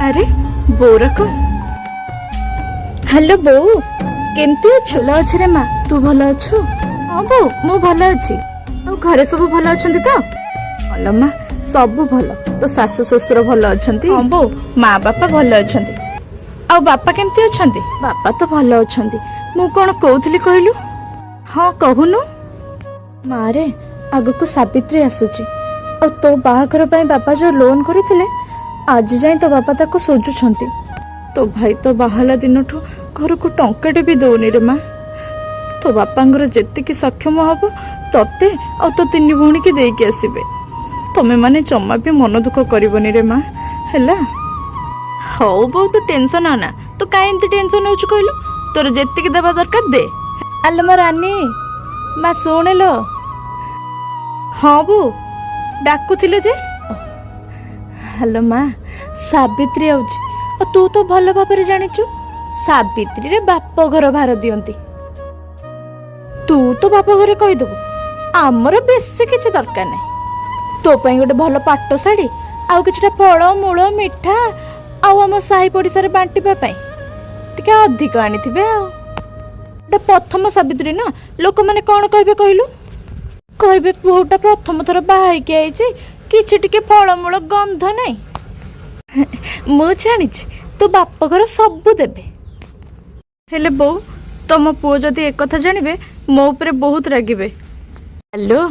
ଆରେ ବୋଉର call. Hello ବୋଉ, କେମିତି ଅଛୁ? ଭଲ ଅଛି ରେ ମା, ତୁ ଭଲ ଅଛୁ? ହଁ ବୋଉ, ମୁଁ ଭଲ ଅଛି। ଆଉ ଘରେ ସବୁ ଭଲ ଅଛନ୍ତି ତ? ଭଲ ମା, ସବୁ ଭଲ। ତୋ ଶାଶୁ ଶ୍ୱଶୁର ଭଲ ଅଛନ୍ତି? ହଁ ବୋଉ, ମା ବାପା ଭଲ ଅଛନ୍ତି। ଆଉ ବାପା କେମିତି ଅଛନ୍ତି? ବାପା ତ ଭଲ ଅଛନ୍ତି। ମୁଁ କଣ କହୁଥିଲି କହିଲୁ? ହଁ, କହୁନୁ। ମାରେ, ଆଗକୁ ସାବିତ୍ରୀ ଆସୁଛି ଆଉ ତୋ ବାହାଘର ପାଇଁ ବାପା ଯୋଉ ଲୋନ କରିଥିଲେ, ଆଜି ଯାଏଁ ତୋ ବାପା ତାକୁ ସୁଝୁଛନ୍ତି। ତୋ ଭାଇ ତ ବାହାହେଲା ଦିନଠୁ ଘରକୁ ଟଙ୍କାଟେ ବି ଦଉନି ରେ ମା। ତୋ ବାପାଙ୍କର ଯେତିକି ସକ୍ଷମ ହବ, ତତେ ଆଉ ତୋ ତିନି ଭଉଣୀକି ଦେଇକି ଆସିବେ। ତମେ ମାନେ ଜମା ବି ମନ ଦୁଃଖ କରିବନି ରେ ମା, ହେଲା? ହଉ ବୋଉ, ତୁ ଟେନସନ ନା। ତୁ କାଇଁ ଏମିତି ଟେନସନ ହଉଛୁ କହିଲୁ? ତୋର ଯେତିକି ଦେବା ଦରକାର ଦେ। ଆଲୋ ମା ରାନୀ, ମା ଶୁଣିଲୋ। ହଁ ବୋଉ, ଡାକୁଥିଲେ ଯେ? ହ୍ୟାଲୋ ମା, ସାବିତ୍ରୀ ଆଉଛି ଆଉ ତୁ ତ ଭଲ ଭାବରେ ଜାଣିଛୁ, ସାବିତ୍ରୀରେ ବାପ ଘର ଭାର ଦିଅନ୍ତି। ତୁ ତ ବାପ ଘରେ କହିଦେବୁ, ଆମର ବେଶୀ କିଛି ଦରକାର ନାହିଁ। ତୋ ପାଇଁ ଗୋଟେ ଭଲ ପାଟ ଶାଢ଼ୀ ଆଉ କିଛିଟା ଫଳ ମୂଳ ମିଠା ଆଉ ଆମ ସାହି ପଡ଼ିଶାରେ ବାଣ୍ଟିବା ପାଇଁ ଟିକେ ଅଧିକ ଆଣିଥିବେ। ଆଉ ଏଟା ପ୍ରଥମ ସାବିତ୍ରୀ ନା, ଲୋକମାନେ କଣ କହିବେ କହିଲୁ? କହିବେ ବୋହୂଟା ପ୍ରଥମ ଥର ବାହା ହେଇକି ଆଇଛି, କିଛି ଟିକେ ଫଳମୂଳ ଗନ୍ଧ ନାହିଁ। ମୁଁ ଜାଣିଛି ତୋ ବାପ ଘର ସବୁ ଦେବେ। ହେଲେ ବୋଉ, ତମ ପୁଅ ଯଦି ଏକଥା ଜାଣିବେ, ମୋ ଉପରେ ବହୁତ ରାଗିବେ। ହ୍ୟାଲୋ,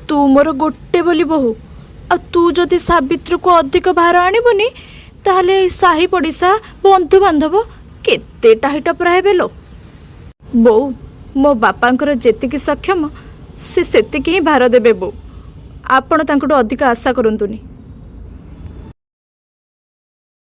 ତୁ ମୋର ଗୋଟେ ବୋଲି ବୋହୂ ଆଉ ତୁ ଯଦି ସାବିତ୍ରୀକୁ ଅଧିକ ଭାର ଆଣିବୁନି, ତାହେଲେ ଏଇ ସାହି ପଡ଼ିଶା ବନ୍ଧୁବାନ୍ଧବ କେତେ ଟାହି ଟପରା ହେବେ ଲୋ। ବୋଉ, ମୋ ବାପାଙ୍କର ଯେତିକି ସକ୍ଷମ, ସେ ସେତିକି ହିଁ ଭାର ଦେବେ। ବୋଉ, ଆପଣ ତାଙ୍କଠୁ ଅଧିକ ଆଶା କରନ୍ତୁନି।